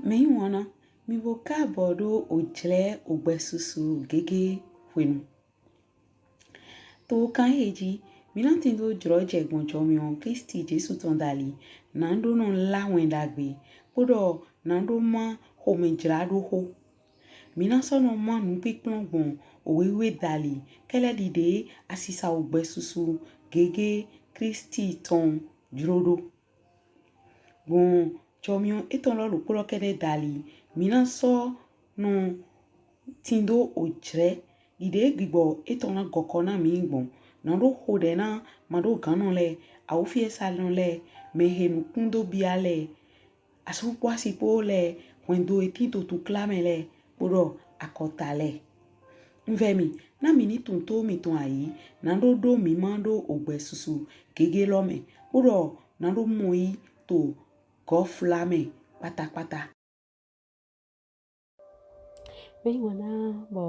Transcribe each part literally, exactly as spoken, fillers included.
Mɛyiwanna, mì bo kaabɔ ɖo ojlɛ ogbɛsusu gege hwenu. To kan ehe ji, mí na tindo jlɔjɛ gbɔn jɔmiɔn Klisti Jesu tɔn dali, nado nɔ lá wɛn ɖagbe, kpoɖɔ nado má xomɛjlaɖoxo. Mí na sɔ nɔ má nupinplɔn gbɔn owe wiwe dali, kɛlɛ ɖiɖe asisa ogbɛsusu gege Klisti tɔn jlo ɖo. Gbɔn jɔmiɔn etɔn lɔ ɖokpo lɔ kɛɖɛ dali, mí na sɔ nɔ tindo ojlɛ ɖiɖe gbigbɔ etɔn na gɔkɔ na mí gbɔn. Nado xoɖɛ na maɖoganɔ lɛ, awufiɛsanɔ lɛ, mɛhe nukun do bia lɛ, asu kpo asi kpo lɛ, hwɛndo he tin to tukla mɛ lɛ, kpoɖɔ akɔta lɛ. Un vɛ mì, na mì ni tunwun to mìtɔn ayi, nado ɖo mí ma ɖo ogbɛsusu gege lɔ mɛ, kpoɖɔ nado mɔyi to gɔfla mɛ kpatakpata. Mɛyiwanna, bɔ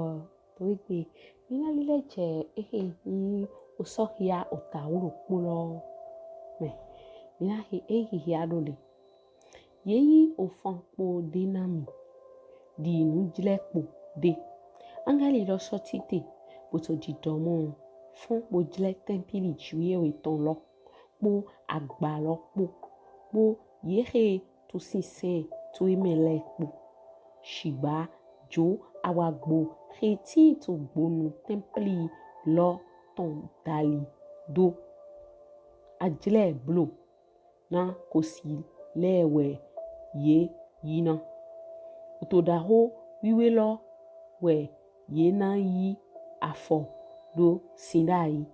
to egbe, mí na lilɛ jɛ ehe nyi Osɔhia ota wuɖokpo lɔ mɛ. Mí na he ehe hia ɖo le. Ye yí ofan kpo ɖe na mì, ɖi nujlɛ kpo ɖe. Angɛli lɔ sɔ tite, bo to ɖiɖɔ mɔ, fɔn bo jlɛ tɛmpli Jiwheyɛwhe tɔn lɔ kpo agba lɔ kpo, kpo yehe to sinsɛn to emɛ lɛ kpo. Shigba jo awagbo he tin to gbonu tɛmpli lɔ tɔn dali do. Ajlɛ blo na kosi lɛ wɛ ye yí na. Oto ɖaxo wiwe lɔ wɛ ye na yí afɔ ɖo sin ɖayi.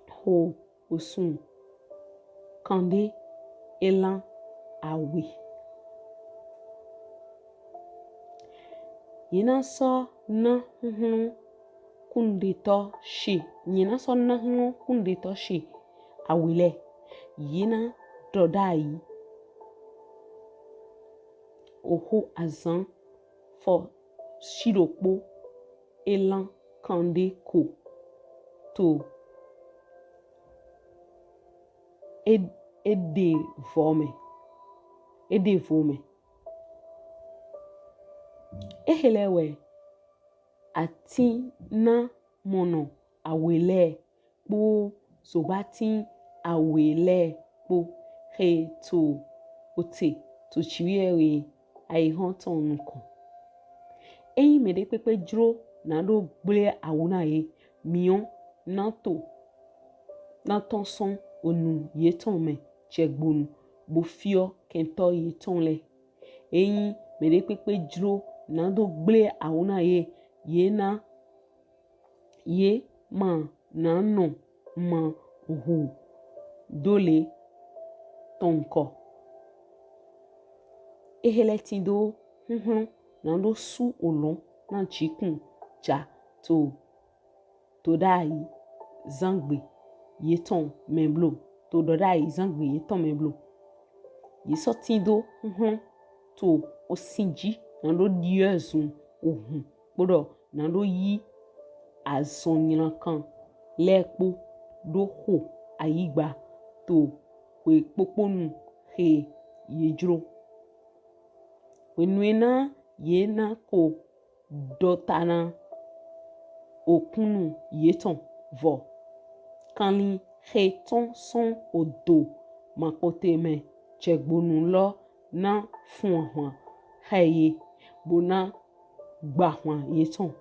Xo osun kanɖe elan awe. Ye na sɔ na huhlɔn kunnuɖetɔ she, ye na sɔ na huhlɔn kunnuɖetɔ she awe lɛ. Ye na ɖɔ ɖayi oxo azan fɔshi ɖokpo elan kanɖe ko to e, eɖe vɔ mɛ, eɖe vo mɛ. Ehe lɛ wɛ atin na mɔnɔ awe lɛ kpo zogbatin awe lɛ kpo he to ote to Jiwheyɛwhe ayihɔn tɔn nukɔn. Eyin mɛɖekpekpe jlo nado gble awu na ye, miɔn na to na tɔn sɔn onu yetɔn mɛ jɛgbonu bo fiɔ kɛntɔ yetɔn lɛ. Eyin mɛɖekpekpe jlo nado gble awu na ye, ye na ye ma na nɔ ma hu do le tɔn kɔ. Ehe lɛ tindo huhlɔn nado su olɔn na jikun ja to to ɖayi zangbe yetɔn mɛ blo, to ɖɔ ɖayi zangbe yetɔn mɛ blo. Ye sɔ tindo huhlɔn to osin ji nado ɖiɔ zun ohun kpoɖɔ nado yí azɔn nylankan lɛ kpo ɖo xo ayigba to hwekpokponu he ye jlo. Hwenu e na ye na ko ɖɔ ta na okunnu yetɔn vɔ, kanlin he tɔn sɔn odo makpote mɛ jɛgbonu lɔ na fun ahwan xɛ ye, bo na gba ahwan yetɔn,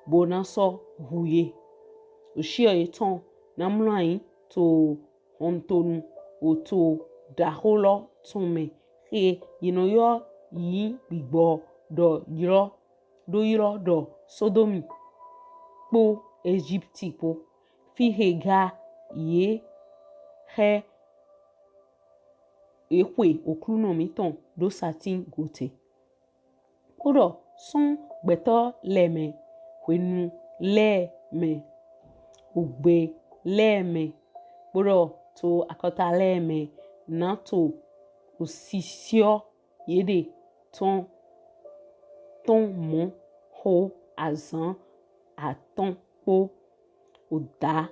bo na sɔ hu ye. Oshiɔ yetɔn na mlɔ ayi to hɔntonu oto ɖaxo lɔ tɔn mɛ, he ye nɔ ylɔ yi gbigbɔ ɖɔ ylɔ ɖo ylɔ ɖɔ Sodomi kpo Egipti kpo, fi he ga ye xɛ ye xwe Oklunɔ mítɔn ɖo satin gote. Kpoɖɔ sɔn gbɛtɔ lɛ mɛ, hwenu lɛ mɛ, ogbe lɛ mɛ, kpoɖɔ to akɔta lɛ mɛ, na to osisiɔ yeɖe tɔn tɔn mɔ xo azan atɔn kpo oda,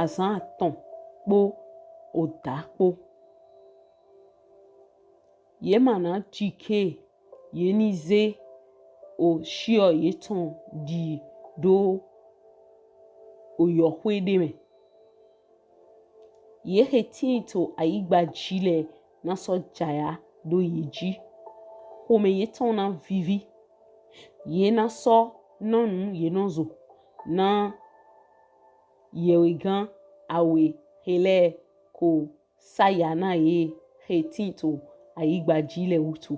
azan atɔn kpo oda kpo. Ye ma na jike, ye ni ze oshiɔ yetɔn ɖi ɖo oyɔxwe ɖe mɛ. Ye xe tin to ayigba ji lɛ na sɔ jaya ɖo ye ji. Xomɛ yetɔn na vivi. Ye na sɔ nɔ nu ye nɔ zo na yɛwhegan awe xe lɛ ko saya na ye xe tin to ayigba ji lɛ wutu.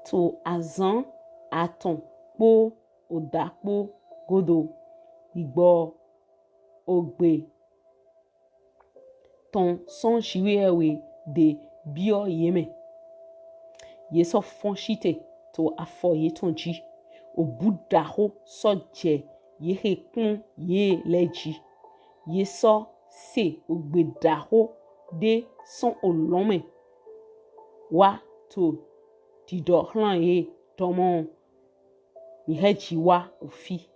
To azan atɔn kpo oda kpo godo, gbigbɔ ogbe tɔn sɔn Jiwheyɛwhe ɖe biɔ ye mɛ. Ye sɔ fɔn shite to afɔ yetɔn ji. Obu ɖaxo sɔ jɛ ye xe kpɔn ye lɛ ji. Ye sɔ se ogbe ɖaxo ɖe sɔn olɔn mɛ wa to ɖiɖɔ xlan ye ɖɔmɔ, mi xɛ ji wa ofi.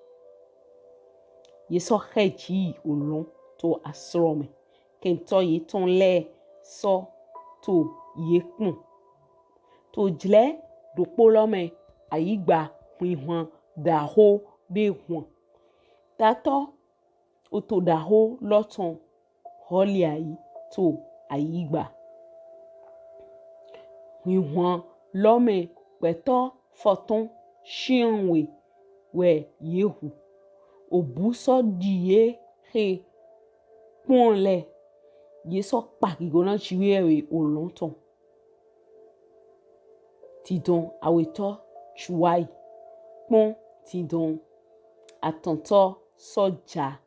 Ye sɔ xɛ ji yi olɔn to asrɔ mɛ. Kɛntɔ yetɔn lɛ sɔ to ye kpɔn. To jlɛ ɖokpo lɔ mɛ, ayigba hwinhwan ɖaxo ɖe hwan. Tatɔ oto ɖaxo lɔ tɔn hɔliayi to ayigba. Hwinhwan lɔ mɛ gbɛtɔ fɔtɔn shiɔnwe wɛ ye hu. Obu sɔ ɖi ye xe kpɔn lɛ. Ye sɔ kpa gigo na Jiwheyɛwhe olɔn tɔn. Dindɔn awetɔ juwayi kpɔn dindɔn atɔntɔ sɔ ja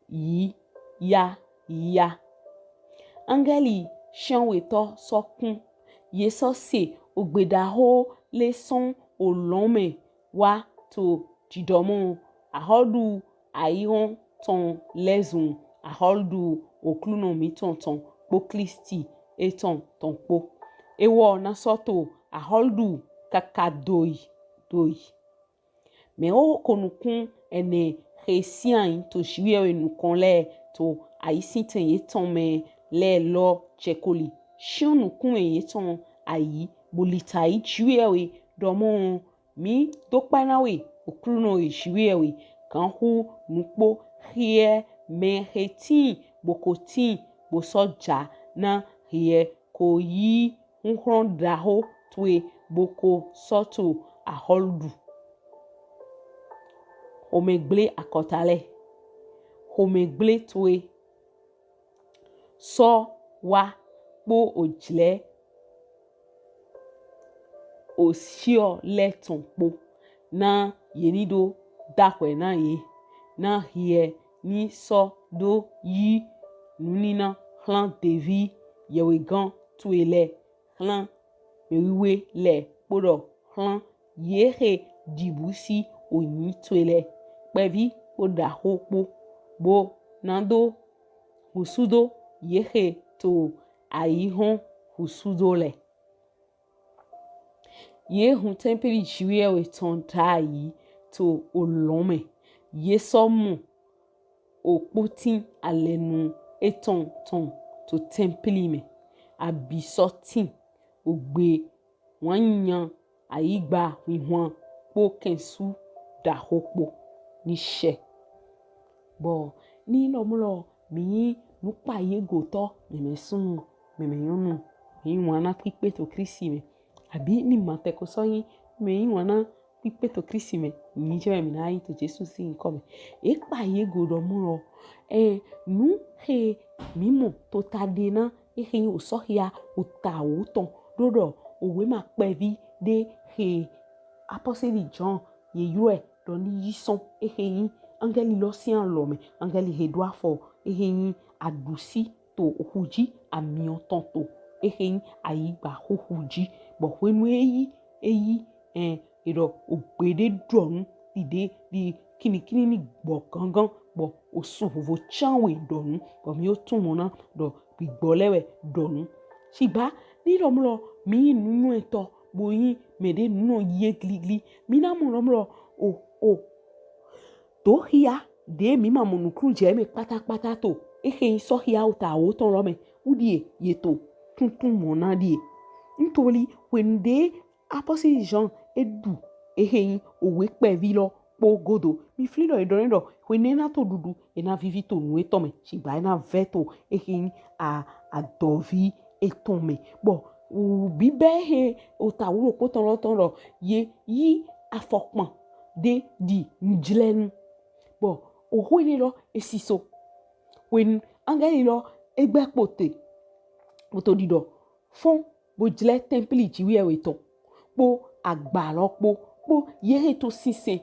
yi ya ya. Angɛli shiɔnwetɔ sɔ kun. Ye sɔ se ogbe ɖaxo lɛ sɔn olɔn mɛ wa to ɖiɖɔmɔ, axɔlu ayihɔn tɔn lɛ zun axɔlu Oklunɔ mitɔn tɔn kpo Klisti etɔn tɔn kpo. Ewɔ na sɔ to axɔlu kaka doi doi. Mɛwo ko nukun ɛnɛ xe sian to Jiwheyɛwhe nukɔn lɛ to ayisintɛn yetɔn mɛ lɛ lɔ jɛkoli. Shiɔn nukunmɛ yetɔn ayi bo litai Jiwheyɛwhe ɖɔmɔ, mi do kpa na we Oklunɔ e Jiwheyɛwhe, ganxu nukpo xiɛ mɛ xe tin bo ko tin bo sɔ ja na xiɛ ko yi huhlɔn ɖaxo towe bo ko sɔ to axɔlu ɖu. Xomɛgble akɔta lɛ, xomɛgble towe sɔ wa kpo ojlɛ oshiɔ lɛ tɔn kpo, na ye ni ɖo dahwɛ na ye, na xiɛ ni sɔ ɖo yi nunina xlan devi yɛwhegan towe lɛ, xlan mɛwiwe lɛ kpoɖɔ xlan ye xe ɖibu si onyi towe lɛ, kpɛvi kpo ɖaxo kpo, bo na do husudo ye xe to ayihɔn husudo lɛ. Ye hun tɛmpli Jiwheyɛwhe tɔn ɖayi to olɔn mɛ. Ye sɔ mɔ okpotin alɛnu etɔn tɔn to tɛmpli mɛ. Abi sɔ tin, ogbe wanyinya, ayigba hwinhwan kpo kɛnsu ɖaxo kpo ni shɛ. Bɔ ni lɔmlɔ mi nyi nukpa yegotɔ, mɛmɛ sunnu, mɛmɛ nyɔnu, mi nyi wanna kpikpe to Klisti mɛ. Abi ni ma tɛ ko sɔ nyi, mi nyi wanna kpikpe to Klisti mɛ, nyi jɛ mɛ mi na yi to Jesu sin nyikɔ mɛ. E kpa yego ɖɔmlɔ, ɛ, nu xe mi mɔ to ta ɖe na, exe nyi Osɔxia ota wo tɔn, ɖo ɖɔ owe ma kpɛvi ɖe xe apɔsɛli Jɔn ye ylɔ ɛ ɖɔ ni yi sɔn, exe nyi angɛli lɔ sin alɔ mɛ, angɛli xe ɖo afɔ, exe nyi aɖusi to oxu ji, amiɔn tɔn to, exe nyi ayigba xuxu ji, bɔ hwenu e yi, e yi, ɛ, e ɖɔ ogbe ɖe ɖɔ nu, ɖi ɖe, ɖi kinikini ni gbɔ gangan, bɔ osun vovo can we ɖɔ nu, bɔ mi wo tun mɔ na ɖɔ gbigbɔ lɛ wɛ ɖɔ nu. Shigba ni lɔmlɔ mi nyi nunywɛtɔ, bo nyi mɛ ɖe nunɔ ye gligli, mi na mɔ lɔmlɔ o, o, do xia ɖe mi ma mɔ nuklu jɛ mɛ kpatakpata to, exe nyi Osɔxia ota wo tɔn lɔ mɛ, wu ɖie ye to tuntun mɔ na ɖie. Ntoli hwenu ɖe apɔsteli Jean e ɖu ehe nyi owe kpɛvi lɔ kpo godo, mi flin ɖɔ e ɖɔ nɛ ɖɔ hwenu e na to ɖuɖu, e na vivi to nu etɔn mɛ, shigba e na vɛ to ehe nyi a adɔvi etɔn mɛ. Bɔ bibɛ he ota wuɖokpotɔ lɔ tɔn ɖɔ ye yi afɔkpan ɖe ɖi nujlɛnu. Bɔ oxo enɛ lɔ e siso. Hwenu angɛli lɔ e gbɛ kpo te, kpo to ɖiɖɔ fɔn bo jlɛ tɛmpli Jiwheyɛwhe tɔn kpo agba lɔ kpo kpo ye he to sinsɛn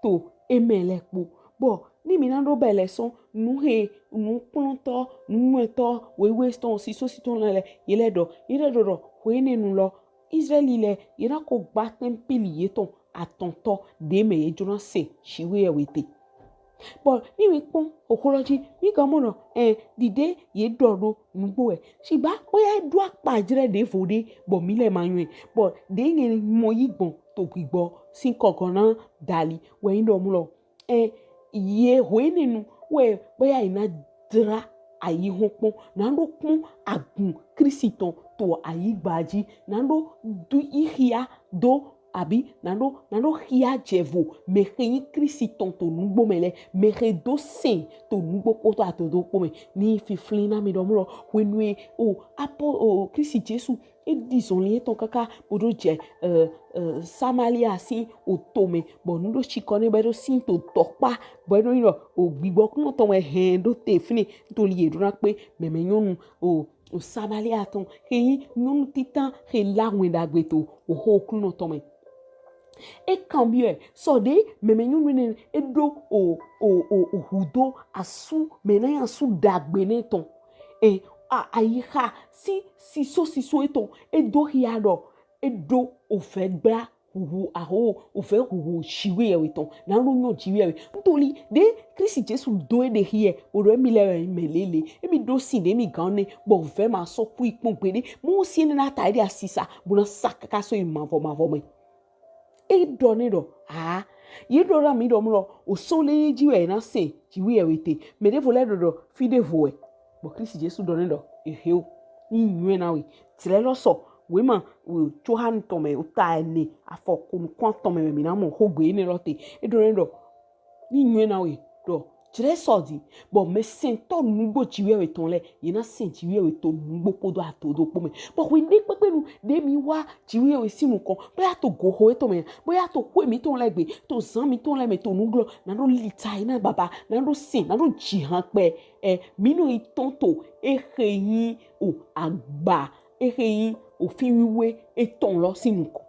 to e mɛ lɛ kpo. Bɔ ni mi na ɖo bɛ lɛ sɔn nu he nukplɔntɔ, nunywɛtɔ, wewe tɔn, siso siso tɔn lɛ, ye lɛ ɖɔ, ye lɛ ɖɔ ɖɔ hwenɛnu lɔ Izlaɛli lɛ ye na ko gba tɛmpli yetɔn atɔntɔ ɖe mɛ ye jlo na sɛn Jiwheyɛwhe te. Bɔ ni mi kpɔn oxo lɔ ji, mi gan mɔ ɖɔ ɛn ɖiɖe ye ɖɔ ɖo nugbo wɛ. Shigba boya e ɖo akpajlɛ ɖevo ɖe bɔ mi lɛ ma yɔnɛn, bɔ ɖe nyɛ mɔ yi gbɔn to gbigbɔ sin kɔgɔ na dali wɛ nyi ɖɔ mɔ lɔ ɛn ye hwenɛnu wɛ boya ye na dla ayihɔn kpɔn, na ɖo kpɔn agun Klisti tɔn to ayigba ji, na ɖo ɖu yi xia do abi na ɖo na ɖo xia jɛ vo mɛ he nyi Klisti tɔn to nugbo mɛ lɛ, mɛ he do sɛn to nugbo kpodo adodo kpo mɛ. Ni fiflin na mi ɖɔ mɔ lɔ hwenu e o apɔ o Klisti Jesu e ɖi zɔnlin etɔn kaka bo ɖo jɛ ɛ ɛ Samalia sin oto mɛ, bɔ nu ɖo cikɔ nɛ bɔ e ɖo sin to dɔkpa, bɔ e ɖo nyi ɖɔ o gbigbɔ kunɔ tɔn wɛ hɛn ɖo te finɛ, ntoli ye ɖo na kpe mɛmɛ nyɔnu o o Samalia tɔn he nyi nyɔnu titan he la wɛn ɖagbe to oxo Oklunɔ tɔn mɛ. E kanbiɔ ɛ sɔ ɖe mɛmɛ nyɔnu enɛ e ɖo o o o o hudo asu mɛ na nyi asu ɖagbe nɛ tɔn. E a ayixa si siso siso etɔn e do xia ɖɔ e ɖo ovɛ gbla huhu aho ovɛ huhu Jiwheyɛwhe tɔn na ɖo nyɔ Jiwheyɛwhe. Ntoli ɖe Klisti Jesu do e ɖe xiɛ o ɖɔ emi lɛ wɛ mɛ lele emi ɖo sin ɖe emi gan nɛ bɔ ovɛ ma sɔ ku yi kpɔn gbeɖe. Mo si ne na ta e ɖe asisa bo na sa kaka sɔ yi mavɔ mavɔ mɛ. E ɖɔ nɛ ɖɔ aa ye ɖɔ na mi ɖɔ mɔ lɔ o so le ye ji wɛ na sɛn Jiwheyɛwhe te. Mɛ ɖevo lɛ ɖɔ ɖɔ fi ɖevo wɛ. Bɔ Klisti Jesu ɖɔ nɛ ɖɔ ehe o ni nyɔɛ na we. Jlɛ lɔ sɔ wema o Johanu tɔn mɛ o ta ɛnɛ afɔ ko nukun atɔn mɛ mi na mɔ xogbe enɛ lɔ te. E ɖɔ nɛ ɖɔ ni nyɔɛ na we ɖɔ jlɛ sɔ di bɔ mɛsɛntɔ nugbo Jiwheyɛwhe tɔn lɛ ye na sɛn Jiwheyɛwhe to nugbo kpodo adodo kpo mɛ. Bɔ hwe ɖe kpekpe nu ɖe mi wa Jiwheyɛwhe sin nukɔn boya to goxo etɔn mɛ boya to xwe mitɔn lɛ gbe to zan mitɔn lɛ mɛ to nuglɔ na ɖo litayi na baba na ɖo sɛn na ɖo jihan kpɛ ɛ mi nɔ yi tɔn to ehe nyi o agba ehe nyi o fi wiwe etɔn lɔ sin nukɔn.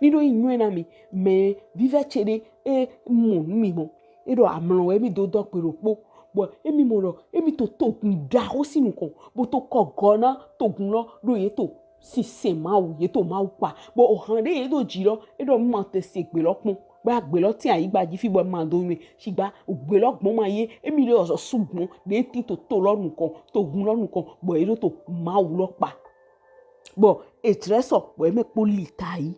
Ni ɖo yi nyɔɛ na mi mɛ vivɛ ce ɖe e mɔ nu mi mɔ e ɖɔ amlɔ wɛ mi do dɔ gbe ɖokpo bɔ emi mɔ ɖɔ emi to togun ɖaxo sin nukɔn bo to kɔgɔ na togun lɔ ɖo ye to sinsɛn Mawu ye to Mawu kpa bɔ ohan ɖe ye do ji lɔ e ɖɔ ma te se gbe lɔ kpɔn bɔ agbe lɔ tin ayigba ji fi bɔ ma do nyɔɛ shigba gbe lɔ gbɔn ma ye emi ɖe ɔzɔ su gbɔn ɖe tin to to lɔ nukɔn togun lɔ nukɔn bɔ ye ɖo to Mawu lɔ kpa bɔ ejrɛ sɔ bɔ eme kpo litayi.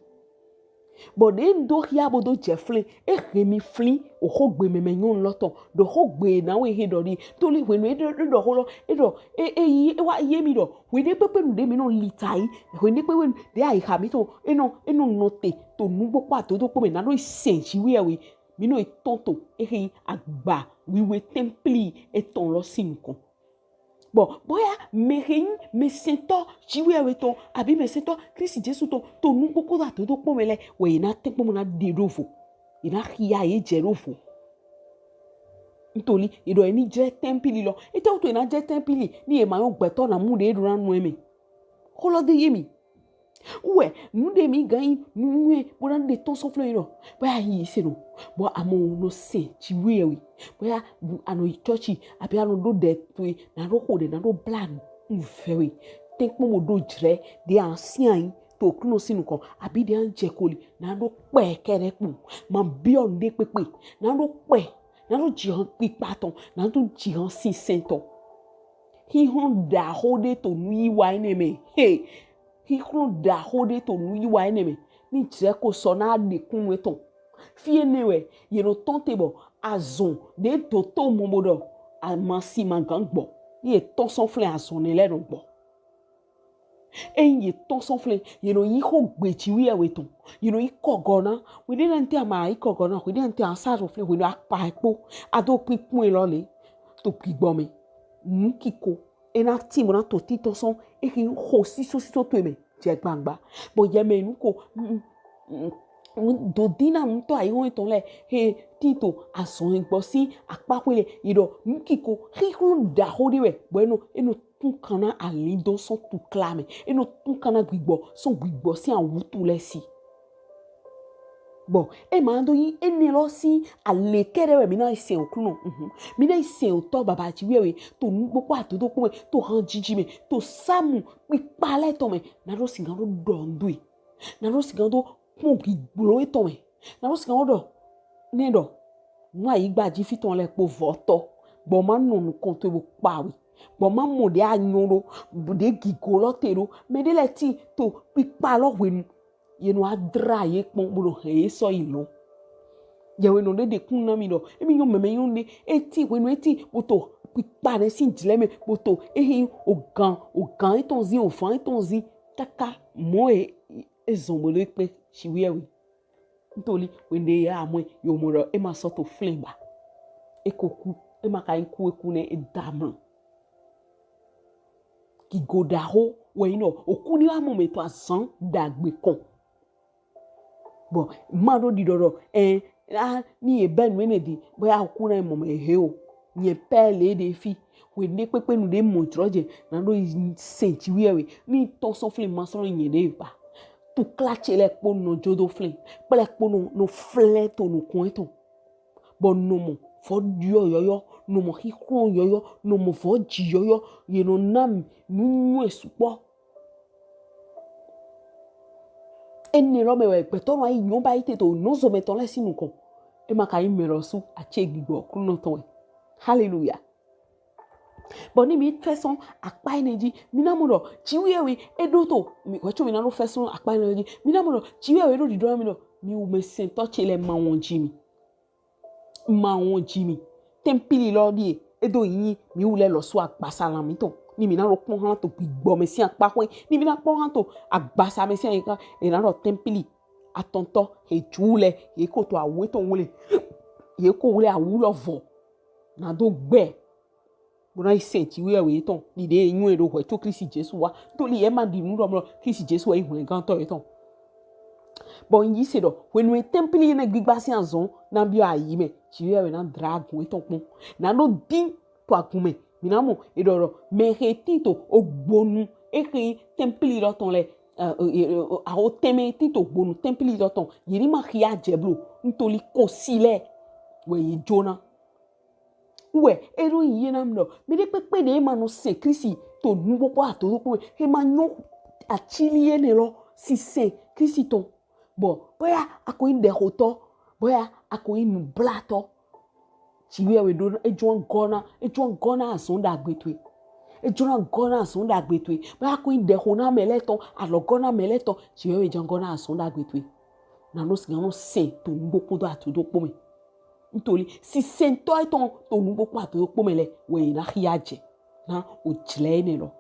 Bɔ ɖe n do xia bo do jɛ flin e hɛn mi flin oxogbe mɛmɛ nyɔnu lɔ tɔn ɖo xogbe na we he ɖɔ ɖi toli hwenu e ɖɔ ɖɔ xo lɔ e ɖɔ e e yi e wa ye mi ɖɔ hwe ɖe kpekpe nu ɖe mi nɔ litayi hwe ɖe kpekpe nu ɖe ayixa mi tɔn e nɔ e nɔ nɔ te to nugbo kpo adodo kpo mɛ na ɖo sɛn Jiwheyɛwhe mi nɔ yi tɔn to ehe agba wiwe tɛmpli etɔn lɔ sin nukɔn. Bɔ boya mɛ he nyi mɛsɛntɔ Jiwheyɛwhe tɔn abi mɛsɛntɔ Klisti Jesu tɔn to nugbo kpodo adodo kpo mɛ lɛ wɛ ye na tɛnkpɔn na ɖe ɖo vo ye na xia ye jɛ ɖo vo. Ntoli ye ɖɔ ye ni jlɛ tɛmpli lɔ etɛwutu ye na jlɛ tɛmpli ni ye ma yɔn gbɛtɔ na mu ɖe ɖo na nu ɛ mɛ. Xo lɔ de ye mi. Wɛ nu ɖe mi gan yi nu nyuɛ bo na ɖe tɔn sɔn flɛ yi lɔ boya yi se no bɔ amewo nɔ sɛn Jiwheyɛwhe boya anɔ yi tsɔtsi abi anɔ ɖo ɖɛ towe na ɖo xo ɖɛ na ɖo bla nu vɛ we tɛnkpɔn mo ɖo jrɛ ɖe an si anyi to Oklunɔ sin nukɔn abi ɖe an jɛ koli na ɖo kpɛ kɛɖɛ kpo ma biɔ nu ɖe kpekpe na ɖo kpɛ na ɖo jihan kpikpa tɔn na ɖo jihan sinsɛn tɔn. Xixlɔn ɖaxo ɖe to nuyiwa enɛ mɛ he Xixlɔn ɖaxo ɖe to nuyiwa enɛ mɛ ni jɛ ko sɔ na ɖekunnu etɔn. Fi enɛ wɛ ye nɔ tɔn te bɔ azɔn ɖe doto mɔ bo ɖɔ amasi ma gan gbɔ ni ye tɔn sɔn flɛ azɔn nɛ lɛ nɔ gbɔ. Eyin ye tɔn sɔn flɛn, ye nɔ yi xo gbeji wi ɛwɛ tɔn. Ye nɔ yi kɔgɔ na. Wede na nte ama yi kɔgɔ na. Wede na nte asa do flɛn. Wede akpa ekpo. Ado kpikpɔn lɔ le. To gbigbɔ mɛ. Nu kiko. E na ti mo na to ti tɔn sɔn. E ki xo siso siso to e mɛ. Jɛ gbangba. Bɔ yɛ mɛ nu ko. Mm, mm, mm, dodina nutɔ ayi wɔn tɔn lɛ. He ti to azɔn gbɔ si akpa xwe lɛ. Yi dɔ nu kiko. Xixlɔ da xo de wɛ. Bɔ enɔ enɔ tun kan na alindɔn sɔn tukla mɛ. E nɔ tun kan na gbigbɔ sɔn gbigbɔ sin awutu lɛ si. Bɔ e ma do yi enɛ lɔ si ale kɛdɛ wɛ mi na yi sɛn Oklunɔ. Mhm. Mi na yi sɛn Otɔ baba ji wɛ wɛ to nugbo kpo adodo kpo mɛ, to han jiji mɛ, to samu kpikpa lɛ tɔn mɛ. Na do sigan do dɔ ndu e. Na do sigan do kpɔn gbigblo etɔn mɛ. Na do sigan do dɔ ne dɔ nu ayigba ji fi tɔn lɛ kpo vɔ tɔ. Bɔ ma nɔ nukɔn to e bo kpa we. Bɔ ma mɔ de anyɔ do, de gigo lɔ te do. Mɛ de lɛ ti to kpikpa lɔ hwenu. Ye nɔ adra ye kpɔn bo nɔ hɛn ye sɔ yi lɔ. Yɛwhenɔ de de kun na mi dɔ emi nyɔ mɛmɛ nyɔ de eti hwenu eti bo to kpikpa ne sin jlɛ mɛ bo to ehin ogan ogan etɔn zi ovan etɔn zi kaka mɔ e ezɔn bo do kpe si wiɛ we. Ntoli wende ya amwe yo mo dɔ e ma sɔ to flɛn ba. E ko ku e ma ka yin ku e ku ne e da mlɔ. Gigo daho wɛ yin dɔ oku ni wa mɔ mɛ to azan dagbe kɔn. Bɔ ma do di dɔ dɔ ɛ a ni ye bɛ nu ene di bɔ ya oku na mɔ mɛ he o. Nyɛ pɛ le de fi. Wende kpekpe nu de mɔ jrɔ jɛ na do sɛn ji wiɛ we ni tɔn sɔn flɛn ma sɔn nyɛ de pa. Tukla ce lɛ kpo nɔ jodo flɛn kplɛ kpo nɔ nɔ flɛ to nukun etɔn. Bɔ nɔmɔ vɔ diɔ yɔyɔ, nɔmɔ xixlɔ yɔyɔ, nɔmɔ vɔ ji yɔyɔ, ye nɔ na mi nu nyuɛ sukpɔ. Enɛ lɔ mɛ wɛ gbɛtɔ nɔ ayi nyɔ ba yi te to nɔzɔmɛtɔ lɛ si nukɔn. E ma ka yin mɛ lɔ su ace gbigbɔ Oklunɔ tɔn wɛ. Haleluya. Bɔ ni mi fɛ sɔn akpa enɛ ji mi na mɔ dɔ ji wiɛ we e do to mi wɛ co mi na do fɛ sɔn akpa enɛ ji mi na mɔ dɔ ji wiɛ we do di dɔ mi dɔ mi wu mɛ sɛntɔ ce lɛ ma wɔn ji mi. Ma wɔn ji mi. Tɛmpili lɔ die e do yin mi wu lɛ lɔ su agbasa lan mi tɔn ni mi na do kpɔn hlan to gbigbɔ mɛ sin akpa xwe ni mi na kpɔn hlan to agbasa mɛ sin ayika e na dɔ tɛmpili atɔntɔ he ju lɛ ye ko to awu etɔn wle ye ko wle awu lɔ vɔ na do gbɛ. Bo na yi sɛn ji wiɛ we etɔn ni de nyuɛ do hwɛ co Klisti Jesu wa. Ntoli ye ma di nu dɔ mlɔ Klisti Jesu wɛ yin hwlɛngantɔ etɔn. Bɔ n yi se dɔ hwenu e tɛmpili enɛ gbigba sin azɔn na biɔ ayi mɛ ji wiɛ we na dra agun etɔn kpɔn na do din to agun mɛ mi na mɔ e dɔ dɔ mɛ he tin to ogbonu e he tɛmpili lɔ tɔn lɛ aho tɛmɛ tin to ogbonu tɛmpili lɔ tɔn ye ni ma xia jɛ blo ntoli kosi lɛ wɛ ye jona. Wɛ e do yin ye na mi dɔ mi de kpekpe de e ma nɔ sɛn Klisti to nugbo kpo ato do kpo mɛ he ma nyɔ acili enɛ lɔ sisɛn Klisti tɔn. Bɔ boya a ko yin dɛhotɔ boya a ko yin nublatɔ. Ji wiɛ we do e jɔn gɔ na e jɔn gɔ na azɔn dagbe towe. E jɔn gɔ na azɔn dagbe towe. Boya a ko yin dɛho na mɛ lɛ tɔn alɔ gɔ na mɛ lɛ tɔn ji wiɛ we jɔn gɔ na azɔn dagbe towe. Na nɔ sigan nɔ sɛn to nugbo kpo do ato do kpo mɛ. Ntoli sisɛntɔ etɔn to nugbo kpo ato do kpo mɛ lɛ wɛ ye na xia jɛ na ojlɛ enɛ lɔ.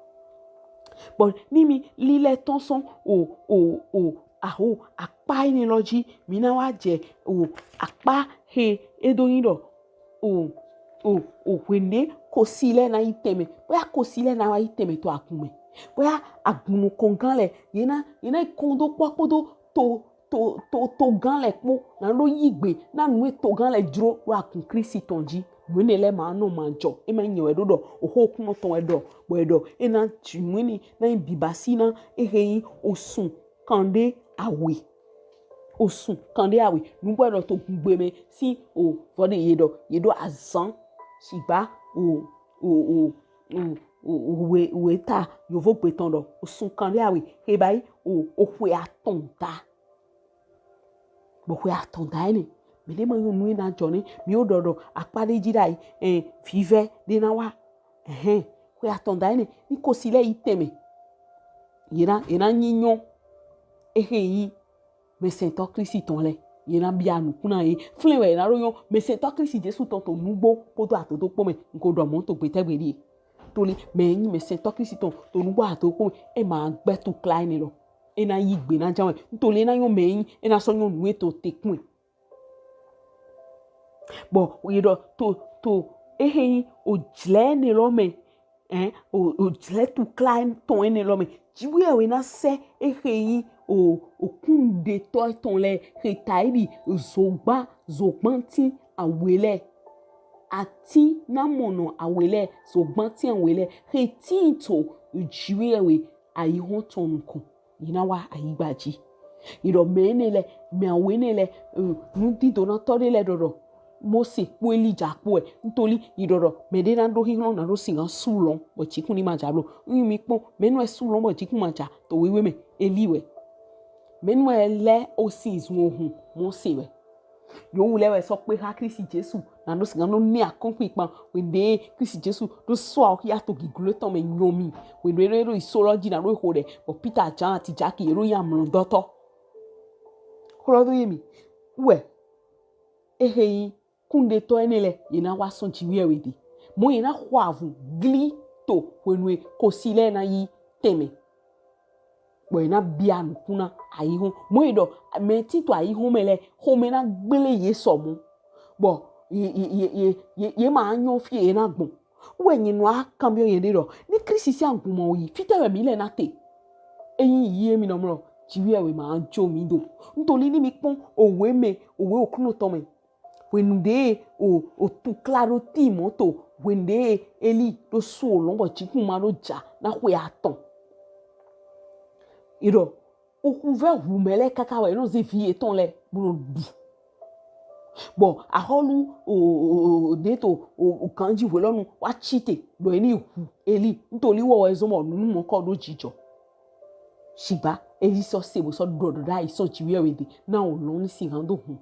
Bɔ ni mi lilɛ tɔn sɔn o o o aho akpa enɛ lɔ ji mi na wa jɛ o akpa he e do yin dɔ o o o hwenu kosi lɛ na yi tɛmɛ boya kosi lɛ na wa yi tɛmɛ to agun mɛ boya agun nukɔngan lɛ ye na ye na yi kɔn do kpɔ kpodo to to to togan lɛ kpo na do yi gbe na nu e togan lɛ jlo do agun Klisti tɔn ji. Nu enɛ lɛ ma nɔ ma jɔ e ma nyɛ wɛ do dɔ oho Oklunɔ tɔn wɛ dɔ bɔ e dɔ e na ji nu enɛ na yin bibasi na e he yin osun kande awe. Osun kande awe nugbo e dɔ to gungbe mɛ si o vɔ de ye dɔ ye do azan sigba o o o o o we we ta yovo gbe tɔn dɔ osun kande awe he ba yi o o hwe atɔn da. Bɔ hwe atɔn da enɛ mɛ de ma yɔn nu e na jɔ ne mi o dɔ dɔ akpa de ji da yi ɛ vivɛ de na wa ɛhɛn hwe atɔn da enɛ ni kosi lɛ yi tɛmɛ ye na ye na nyi nyɔ ehe yi mɛsɛntɔ Klisti tɔn lɛ ye na bia nukun na ye flɛn wɛ ye na do yɔn mɛsɛntɔ Klisti Jesu tɔn to nugbo kpodo ato do kpo mɛ n ko dɔ mɔ to gbetɛ gbe die. Ntoli mɛ nyi mɛ sɛntɔ Klisti tɔn to nugbo ato kpɔn, e ma gbɛ tukla enɛ lɔ. E na yi gbe na jan wɛ. Ntoli e na nyɔ mɛ nyi, e na sɔ nyɔ nu e to te kpɔn. Bɔ yi ɖɔ to to ehe nyi o jlɛ enɛ lɔ mɛ, ɛn o o jlɛ tukla tɔn enɛ lɔ mɛ. Jiwheyɛwhe na sɛ ehe nyi o o kunnuɖetɔ etɔn lɛ he ta yi ɖi zogban zogbantin awe lɛ. Atin na mɔnɔ awe lɛ, zogbantin awe lɛ he tin to Jiwheyɛwhe ayihɔn tɔn nukɔn. Yi na wa ayigba ji. Yi ɖɔ mɛ enɛ lɛ, mɛ awe enɛ lɛ, nudidonatɔ ɖe lɛ ɖɔ ɖɔ Mose kpo Elija kpo wɛ. Ntoli yi ɖɔ ɖɔ mɛ ɖe na ɖo hihlɔn na ɖo sigan su lɔn bɔ jikun ni ma ja blo. Nyi mi kpɔn mɛ nɔ su lɔn bɔ jikun ma ja to wewe mɛ, Eli wɛ. Mɛ nɔ lɛ o si zun ohun, Mose wɛ. Yewu lɛ wɛ sɔ kpe ha Klisti Jesu na ɖo sigan nɔ ni akɔnkpinkpan wende Klisti Jesu ɖo sɔ awo hia to giglo etɔn mɛ nyɔ mi. Wende ɖo ɖo iso lɔ ji na ɖo eho ɖɛ bɔ Peter, Jan ati Jaki ye ɖo ya mlɔ dɔtɔ. Xlɔ do ye mi wɛ ehe nyi kunnuɖetɔ enɛ lɛ ye na wa sɔn Jiwheyɛwhe ɖe. Mɔ ye na xɔ avun gli to hwenu e kosi lɛ na yi tɛnmɛ. Bɔ ye na bia nukun na ayihɔn. Mɔ ye ɖɔ mɛ tin to ayihɔn mɛ lɛ xomɛ na gble ye sɔmɔ. Bɔ ye ye ye ye ye ye ma nyɔ fi ye na gbɔn. Wɛ nyi nɔ akanbiɔ yɛn ɖe ɖɔ ni Klisti sin agun mɔ yi fitɛ wɛ mi lɛ na te. Eyin yi emi nɔ mlɔ Jiwheyɛwhe ma jo mi do. Ntoli ni mi kpɔn owe mɛ, owe Oklunɔ tɔn mɛ. Hwenu ɖe o o tukla ɖo ti mɔ to hwenu ɖe Eli ɖo su olɔn bɔ jikun ma ɖo ja na xwe atɔn. Yi ɖɔ oxuvɛ hu mɛ lɛ kaka wɛ e nɔ ze vi etɔn lɛ bo nɔ ɖu. Bɔ axɔlu o o o ɖe to o o ganji hwe lɔ nu wa ci te ɖɔ e ni hu Eli. Ntoli wɔ wɛ zɔn bɔ nunu mɔkɔ ɖo jijɔ. Shigba Eli sɔ se bo sɔ ɖɔ ɖɔ ɖa yi sɔ Jiwheyɛwhe ɖe na olɔn ni sigan do hun.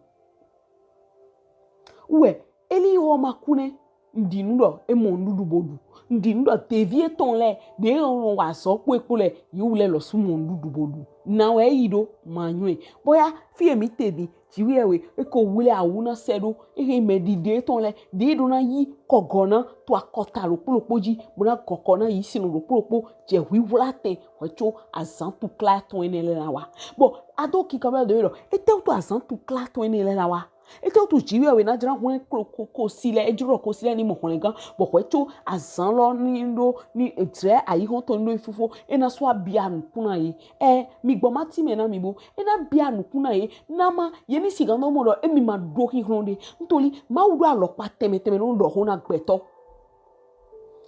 Wɛ Eli wɔ ma ku nɛ. N ɖi nu ɖɔ e mɔ nuɖuɖu bo ɖu. N ɖi nu ɖɔ devi etɔn lɛ ɖe e nɔ wa azɔn kpo e kpo lɛ yewu lɛ lɔsu mɔ nuɖuɖu bo ɖu. Na wɛ e yi ɖo ma nyɔɛ. Bɔya fi emi te ɖi Jiwheyɛwhe e ko wle awu na sɛ ɖo ehe mɛ ɖiɖe etɔn lɛ ɖe e ɖo na yi kɔgɔ na to akɔta ɖokpo ɖokpo ji bo na gɔkɔ na yi sinɔ ɖokpo ɖokpo jɛ hwihwla tɛn hwɛ co azan tukla tɔn enɛ lɛ na wa. Bɔ a do kika bɛ do yi ɖɔ etɛwutu azan tukla tɔn enɛ lɛ na wa. Etɛwutu Jiwheyɛwhe na jla hwlɛn kosi lɛ, e jlo kosi lɛ ni mɔ hwlɛngan bɔ hwɛ co azan lɔ ni ɖo ni jlɛ ayihɔn tɔn ni ɖo fifo e na sɔ bia nukun na ye. Ɛ mi gbɔ ma ti mɛ na mi bo e na bia nukun na ye na ma ye ni sigan nɔ mɔ ɖɔ emi ma ɖo hihlɔn ɖe. Ntoli Mawu ɖo alɔkpa tɛnmɛ tɛnmɛ nɔ ɖɔ ho na gbɛtɔ.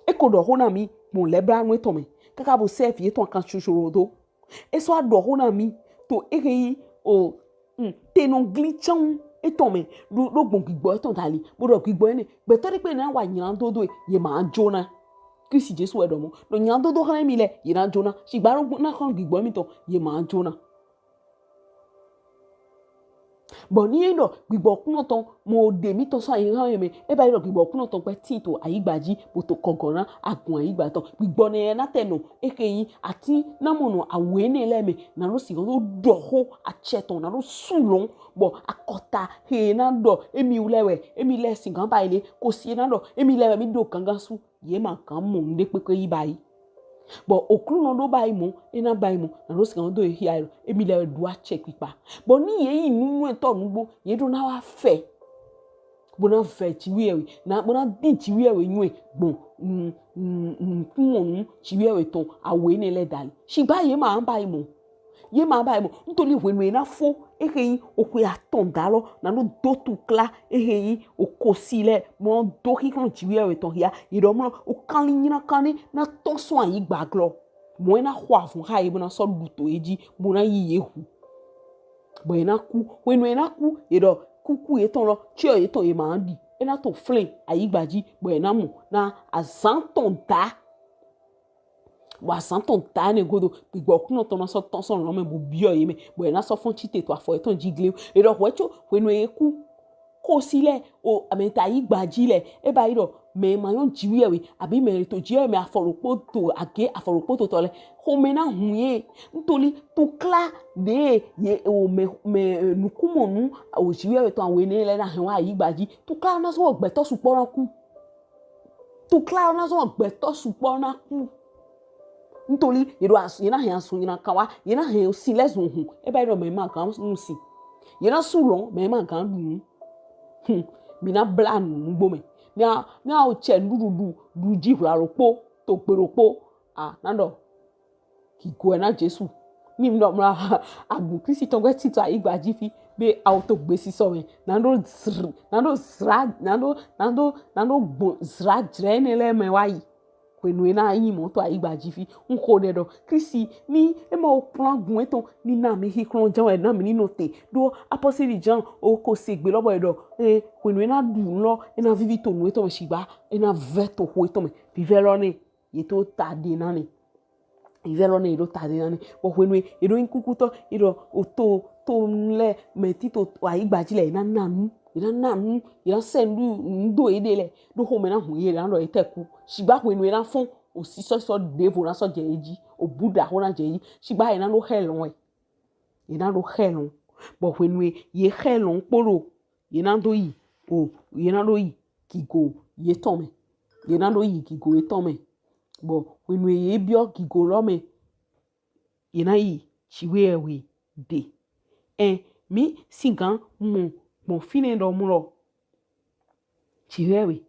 E ko ɖɔ ho na mi gbɔn lɛblanu etɔn mɛ kaka bo sɛ vi etɔn akan coco do. E sɔ ɖɔ ho na mi to ehe yi o tenɔgli can etɔn mɛ ɖo ɖo gbɔn gbigbɔ etɔn dali bo ɖɔ gbigbɔ enɛ gbɛtɔ ɖe kpe na wa nylan dodo ye ma jona. Klisti Jesu wɛ ɖɔ mɔ ɖɔ nylan dodo xlɛ mi lɛ ye na jona shigba ɖo na xlɛ gbigbɔ mi tɔn ye ma jona. Bɔ ni e ɖɔ gbigbɔ kunɔ tɔn mo ɖe mi tɔn sɔ ayi hã mɛ e ba yi ɖɔ gbigbɔ kunɔ tɔn kpɛ ti to ayigba ji bo to kɔgɔ na agun ayigba tɔn gbigbɔ nɛ na tɛ nɔ ehe yi ati na mɔ nɔ awe ne lɛ mɛ na ɖo si ɖo ɖɔ ho acɛ tɔn na ɖo su lɔn bɔ akɔta he na ɖɔ emi lɛ wɛ emi lɛ si gan ba yi le kosi na ɖɔ emi lɛ wɛ mi ɖo gangan su ye ma gan mɔ nuɖe kpekpe yi ba yi. Bɔ Oklunɔ ɖo ba yi mɔ e na ba yi mɔ na ɖo si gan do ehe ayi emi lɛ wɛ ɖo acɛ kpikpa bɔ ni ye yi nu nyuɛ tɔ nugbo ye ɖo na wa fɛ. Bo na vɛ Jiwheyɛwhe na bo na din Jiwheyɛwhe nyuɛ gbɔn nukunmɔnu Jiwheyɛwhe tɔn awe ne lɛ dali. Shigba ye ma ba yi mɔ. Ye ma ba yi mɔ. Ntoli hwenu e na fo ehe yi oxwe atɔn da lɔ na ɖo do tukla ehe yi okosi lɛ mɔ do xixlɔ Jiwheyɛwhe tɔn hia. Ye ɖɔ mɔ okanli nyina kan ne na tɔn sɔn ayigba glɔ. Mɔ e na xɔ avun xa ye bo na sɔ ɖu to ye ji bo na yi ye hu. Bɔ ye na ku hwenu ye na ku ye ɖɔ kuku yetɔn lɔ tsyɔ yetɔn ye ma ɖi e na to flɛn ayigba ji bɔ ye na mɔ na azan tɔn da. Bɔ azan tɔn da ne godo gbigbɔ kunɔ tɔn na sɔ tɔn sɔn lɔn mɛ bo biɔ ye mɛ bɔ ye na sɔ fɔn tsi te to afɔ yetɔn ji gle ye ɖɔ hwɛ tso hwenu ye ku kosi lɛ o amɛ ta yi gba ji lɛ e ba yi ɖɔ mɛ ma yɔn Jiwheyɛwhe abi mɛ to Jiwheyɛwhe mɛ afɔ ɖokpo to age afɔ ɖokpo to tɔ lɛ xomɛ na hun ye ntoli tukla ɖe ye o mɛ mɛ nukumɔnu o Jiwheyɛwhe tɔn awe ne lɛ na hɛn wa yi gba ji tukla na sɔ gbɛtɔ sukpɔ na ku. Tukla na zɔn gbɛtɔ sukpɔ na ku. Ntoli ye ɖo asu ye na hɛn asu ye na kan wa ye na hɛn osin lɛ zun hun e ba yi ɖɔ mɛ ma gan nu sin. Ye na su lɔn mɛ ma gan ɖu nu. Hmm. Mi na bla nu nugbo mɛ. Mi a mi a o tsɛ nuɖuɖu ɖu ji hwla ɖokpo to gbe ɖokpo. A na ɖɔ gigo ɛ na Jesu. Ni mi ɖɔ mla agun Kristi tɔn gbɛ tito ayigba ji fi be awo to gbesisɔ mɛ. Na ɖo zr na ɖo zra na ɖo na ɖo na ɖo gbɔn zra jrɛ ne lɛ mɛ wa yi. Hwenu e na yi mɔ to ayigba ji fi. N xo ɖɛ ɖɔ Kristi ni e ma wo kplɔn agun etɔn ni na mi xixlɔn jan wɛ na mi ni nɔ te. Ɖo apɔsili Jan o ko se gbe lɔ bɔ e ɖɔ e hwenu e na ɖu lɔ e na vivi to nu etɔn mɛ sigba e na vɛ to xo etɔn mɛ. Vivɛ lɔ ne ye to ta ɖe na ne. Vivɛ lɔ ne ye ɖo ta ɖe na ne. Bɔ hwenu ye ɖo yin kukutɔ ye ɖɔ o to to lɛ mɛ ti to ayigba ji lɛ ye na na nu ye na na nu ye na sɛ nu nu do ye ɖe lɛ ɖo xo mɛ na hun ye na ɖɔ ye tɛ ku. Sigba hwenu ye na fɔn o sisɔ sɔ ɖevo na sɔ jɛ ye ji o bu ɖa xo na jɛ ye ji sigba ye na ɖo xɛ lɔn wɛ. Ye na ɖo xɛ lɔn. Bɔ hwenu ye xɛ lɔn kpo ɖo ye na ɖo yi o ye na ɖo yi gigo ye tɔn mɛ. Ye na ɖo yi gigo ye tɔn mɛ. Bɔ hwenu ye biɔ gigo lɔ mɛ ye na yi Jiwheyɛwhe ɖe. Ɛn mi sigan mɔ gbɔn finɛ ɖɔ mlɔ Jiwheyɛwhe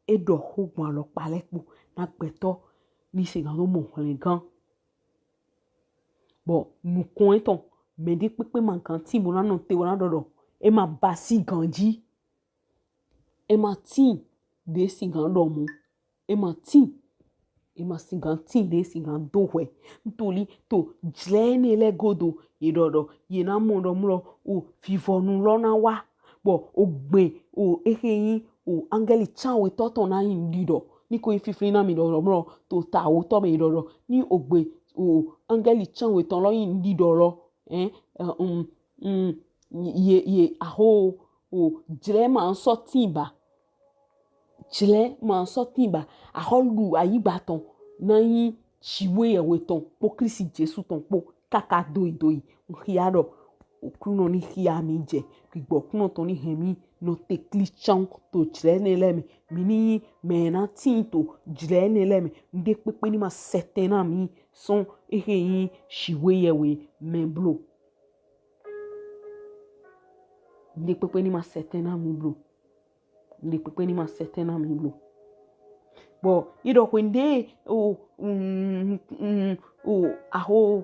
e ɖɔ xo gbɔn alɔkpa lɛ kpo na gbɛtɔ ni sigan ɖo mɔ hwlɛngan. Bɔ nukɔn etɔn mɛ ɖe kpekpe ma gan tin bo na nɔ te bo na ɖɔ ɖɔ e ma basi gan ji. E ma tin ɖe sigan ɖɔ mɔ. E ma tin. E ma sigan tin ɖe sigan do hwɛ. Ntoli to jlɛ ne lɛ godo ye ɖɔ ɖɔ ye na mɔ ɖɔ mlɔ o vivɔnu lɔ na wa. Bɔ o gbe o exe yin o angɛli can wetɔ tɔn na yin ɖiɖɔ ni ko yin fifli na mi ɖɔ ɖɔ mlɔ to ta wotɔ mɛ ye ɖɔ ɖɔ ni o gbe o angɛli can wetɔ lɔ yin ɖiɖɔ lɔ ɛn um, um, ye ye axo o jlɛ ma sɔ tin ba jlɛ ma sɔ tin ba axɔlu ayigba tɔn na yin Jiwheyɛwhe tɔn kpo Kristi Jesu tɔn kpo kaka doyi doyi n xia ɖɔ Oklunɔ ni xia mi jɛ gbigbɔ Oklunɔ tɔn ni hɛn mi nɔ te kli can to jlɛ ne lɛ mɛ mi ni yin mɛ na tin to jlɛ ne lɛ mɛ n ɖe kpekpe ni ma sɛtɛn na mi sɔn exe yin Jiwheyɛwhe mɛ blo. N ɖe kpekpe ni ma sɛtɛn na mi blo. N ɖe kpekpe ni ma sɛtɛn na mi blo. Bɔ yi ɖɔ hwenu ɖe o mm, mm, o axo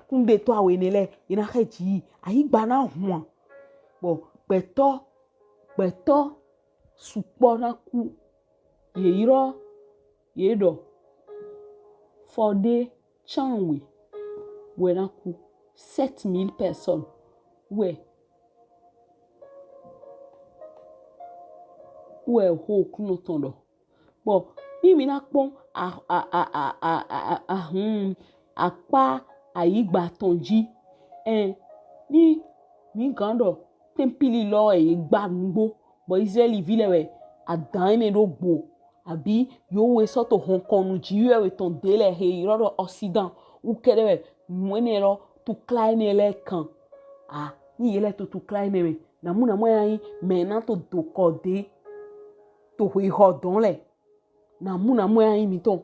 kunɖetɔ awe ne lɛ ye na xɛ ji ayigba na hwan. Bɔ gbɛtɔ gbɛtɔ sukpɔ na ku ye yrɔ ye ɖɔ fɔɖe can we wɛ na ku sept mille personnes wɛ wɛ xo Oklunɔ tɔn ɖɔ. Bɔ ni mi na kpɔn a a a a a a a hmm, akpa ayigba tɔn ji ɛn ni mi gan ɖɔ tɛmpili lɔ ye gba nugbo bɔ Izraɛli vi lɛ wɛ adan enɛ ɖo gbo abi yo we sɔ to hɔnkɔnu ji yo wɛ tɔn de lɛ he yrɔ ɖɔ ɔsidan wu kɛɖɛ wɛ nu enɛ lɔ tukla enɛ lɛ kan a ni ye lɛ to tukla enɛ mɛ namu namu ya yin mɛ na to do kɔ de to hwe xɔ dɔn lɛ namu namu ya yin mitɔn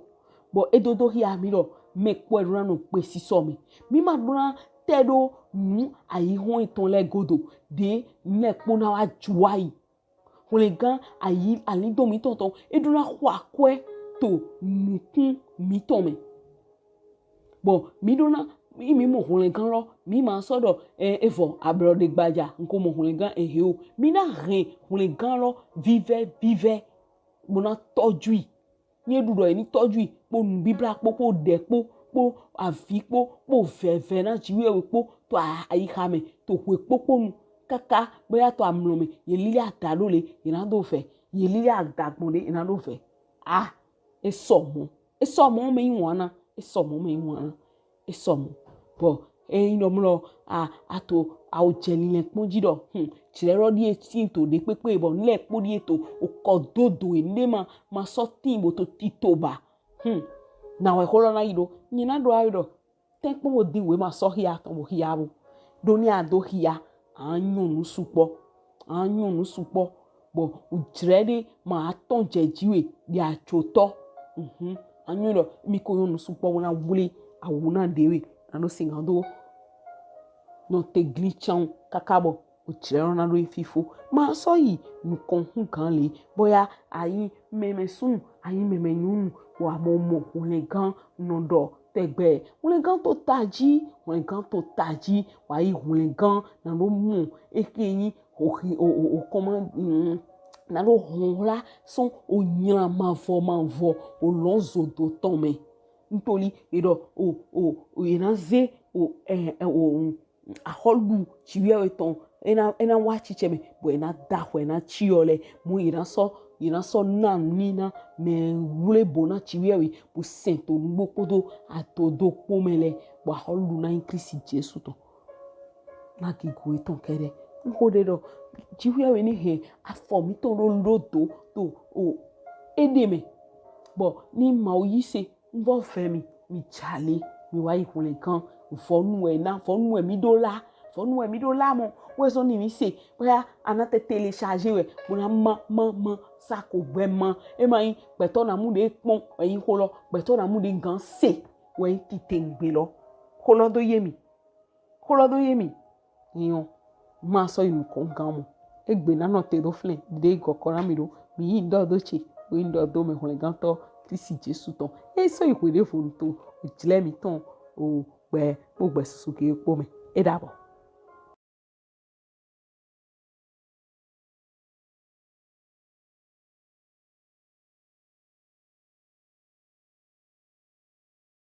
bɔ e dodo xia mi ɖɔ mɛ kpɔ e ɖo na nɔ gbe sisɔ mɛ mi ma ɖo na tɛ ɖo nu ayi hɔn etɔn lɛ godo ɖe nu lɛ kpo na wa ju wa yi. Hwlɛngan ayi alindo mitɔn tɔn e ɖo na xɔ akwɛ to nukun mitɔn mɛ. Bɔ mi ɖo na mi mi mɔ hwlɛngan lɔ mi ma sɔ ɖɔ e evɔ ablɔ ɖe gbaja n ko mɔ hwlɛngan ehe o mi na hɛn hwlɛngan lɔ vivɛ vivɛ bo na tɔju i ni e ɖu ɖɔ ye ni tɔju i kpo nubibla kpo kpo ɖɛ kpo kpo avi kpo kpo vɛvɛ na ji wɛ kpo to ayixa mɛ to hwe kpokpo nu kaka bɛ ya to amlɔ mɛ ye lili ada ɖo le ye na ɖo vɛ ye lili ada gbɔn le ye na ɖo vɛ a e sɔ mɔ e sɔ mɔ mɛ yi wɔn na e sɔ mɔ mɛ yi wɔn na e sɔ mɔ bɔ eyin ɖɔ mlɔ a ato awo jɛ lilɛ kpɔn ji ɖɔ hmm jlɛ lɔ ɖie tin to ɖe kpekpe bɔ nu lɛ kpo ɖie to okɔ dodo e nu ɖe ma ma sɔ tin bo to tito ba hmm na wɛ xo lɔ na yi ɖo nyi na ɖo ayi ɖɔ tɛnkpɔn bo din we ma sɔ xia tɔn bo xia bo ɖo ni a do xia a nyɔ nu sukpɔ a nyɔ nu sukpɔ Bɔ ojlɛ ɖe ma atɔn jɛ ji we ɖi atsotɔ. Mhm. Anyɔ ɖɔ mi ko yɔn nusu kpɔ wona wuli awu na ɖe we. Nano singa do nɔ te gli tsan kaka bɔ ojlɛ lɔ na ɖo ye fifo. Ma sɔ yi nukɔn hu gan le. Bɔya ayi mɛmɛ sunu, ayi mɛmɛ nyɔnu, wa mɔ mɔ hwlɛngan nɔ ɖɔ tɛgbɛ. Hwlɛngan to taji, hwlɛngan to taji, wa yi hwlɛngan na ɖo mɔ eke nyi ohi o o o kɔma mm, na ɖo hɔn hla sɔn o nyla mavɔ mavɔ o lɔn zodo tɔn mɛ. Ntoli eɖɔ o o o yena ze o ɛ ɛ o mm, ahɔlu ciwiɛwe tɔn ena ena wa cicɛ mɛ bɔ ena da xɔ ena ciɔ lɛ mo yena sɔ yena sɔ na nina mɛ wle bo na ciwiɛwe bo sɛn to nugbo kpodo adodo kpo mɛ lɛ bɔ ahɔlu na nyi Kristi Jesu tɔn. Na gigo etɔn kɛɖɛ. N xo ɖe ɖɔ ciwiɛwe ni hɛn afɔ mitɔn ɖo ɖo do to o eɖe mɛ. Bɔ ni Mawu yi se n vɔ vɛ mi mi jale mi wa yi hwlɛngan vɔnu wɛ na vɔnu wɛ mi ɖo la vɔnu wɛ mi ɖo la mɔ wɛ zɔn ni mi se bɔya ana te télécharger wɛ mo na ma ma ma sa ko gbɛ ma e ma yi gbɛtɔ na mu ɖe kpɔn eyi xo lɔ gbɛtɔ na mu ɖe gan se wɛ yi titengbe lɔ xo lɔ do ye mi xo lɔ do ye mi nyɔ ma sɔ yi nukɔn gan mɔ egbe na nɔ te do flɛ ɖe gɔkɔ na mi ɖo mi yi ŋdɔ do tse wo yi ŋdɔ do mɛ hwlɛngantɔ Kristi Jesu tɔn e sɔ yi hwe ɖe vo to ojlɛ mi tɔn o gbɛ kpo gbɛ susu ke kpo mɛ e ɖa bɔ.